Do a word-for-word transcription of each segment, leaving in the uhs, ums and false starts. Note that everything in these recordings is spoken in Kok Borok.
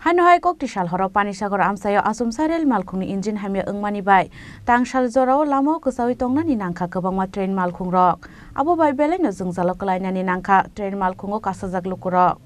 Haino hai kokti sal horo Panisagar amchaio achomsa rel malkhungni engine hamya wngmani bai tangsal jorao lamao kwchaui tongnani nangkha kwbangma train malkhungrok. Abo bai belaino jwngjalo kwlainani nangkha train malkhungo kasajak lukurok.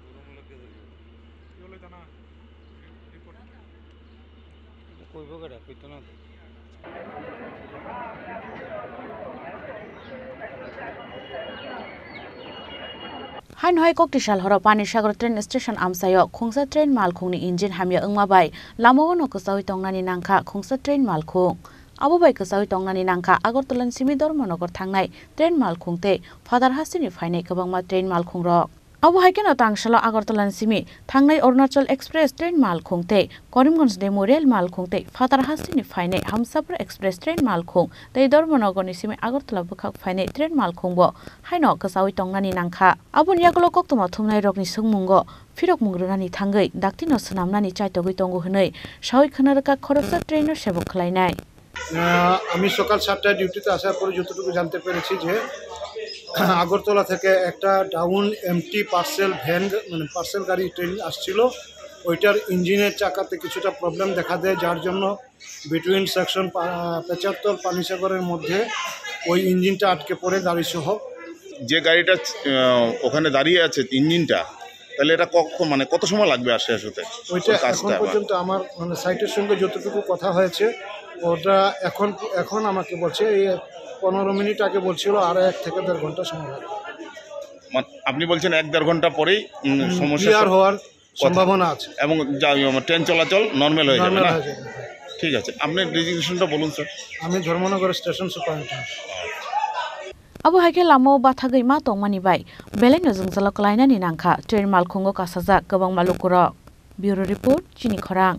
Haino hai kokti sal horo Panisagar train station amchaio khungsa train malkhungni engine hamya wngma bai lamao no kwchaui tongnani nangkha khungsa train malkhung. Abo bai kwchaui tongnani nangkha Agartala ni simi Dharmanagar thangnai train malkhung tei Phatar hasteni phainai kwbangma train malkhungrok. Abo hai kheno tangsalo Agartala ni simi thangnai Arunachal Express train malkhung tei Karimganj Demo rel malkhung tei Phatar hasteni phainai Hamsapur Express train malkhung tei Dharmanagar ni simi Agartala bwkhak phainai train malkhung bo haino kwchaui tongnani nangkha. Aboni yagulo koktwma thumnai rokni swngmungo phirokmung rwnani thangwi daktino swnamnani chaitogwi tongo hwnwi saui khna rwkha khoroksa traino sebok khlainai. আহ, আমি সকাল সাতটায় ডিউটিতে আসার পরে যতটুকু জানতে পেরেছি যে আগরতলা থেকে একটা ডাউন এমটি পার্সেল ভ্যান, মানে পার্সেল গাড়ি ট্রেন আসছিল। ওইটার ইঞ্জিনের চাকাতে কিছুটা প্রবলেম দেখা দেয়, যার জন্য বিটুইন সেকশন পা-, পেচারতল পানিসাগরের মধ্যে ওই ইঞ্জিনটা আটকে পড়ে গাড়ি সহ। যে গাড়িটা, আহ, ওখানে দাঁড়িয়ে আছে ইঞ্জিনটা, তাহলে এটা কখন, মানে কত সময় লাগবে আসতে আসতে? ওইটা ওই কাজটা এখন আবার। পর্যন্ত আমার মানে সাইটের সঙ্গে যতটুকু কথা হয়েছে, ওটা এখন, এখন আমাকে বলছে, এই পনেরো মিনিট আগে বলছিল আরো এক থেকে দেড় ঘন্টা সময় লাগবে। মানে আপনি বলছেন এক দেড় ঘন্টা পরেই, উম, হুম, সমস্যা ক্লিয়ার সব-, হওয়ার কথা। সম্ভাবনা আছে। এবং যা, ইয়ে, ট্রেন চলাচল নরমাল হয়ে যাবে নরমাল না? হয়ে যাবে। ঠিক আছে, আপনার ডেজিগনেশনটা বলুন স্যার। আমি Dharmanagar station superintendent. Abo hai khe lamao bathagwi ma tongmani bai belaino jwngjalo kwlainani nangkha train malkhungo kasajak kwbangma lukurok. Bureau Report, Chini Khorang.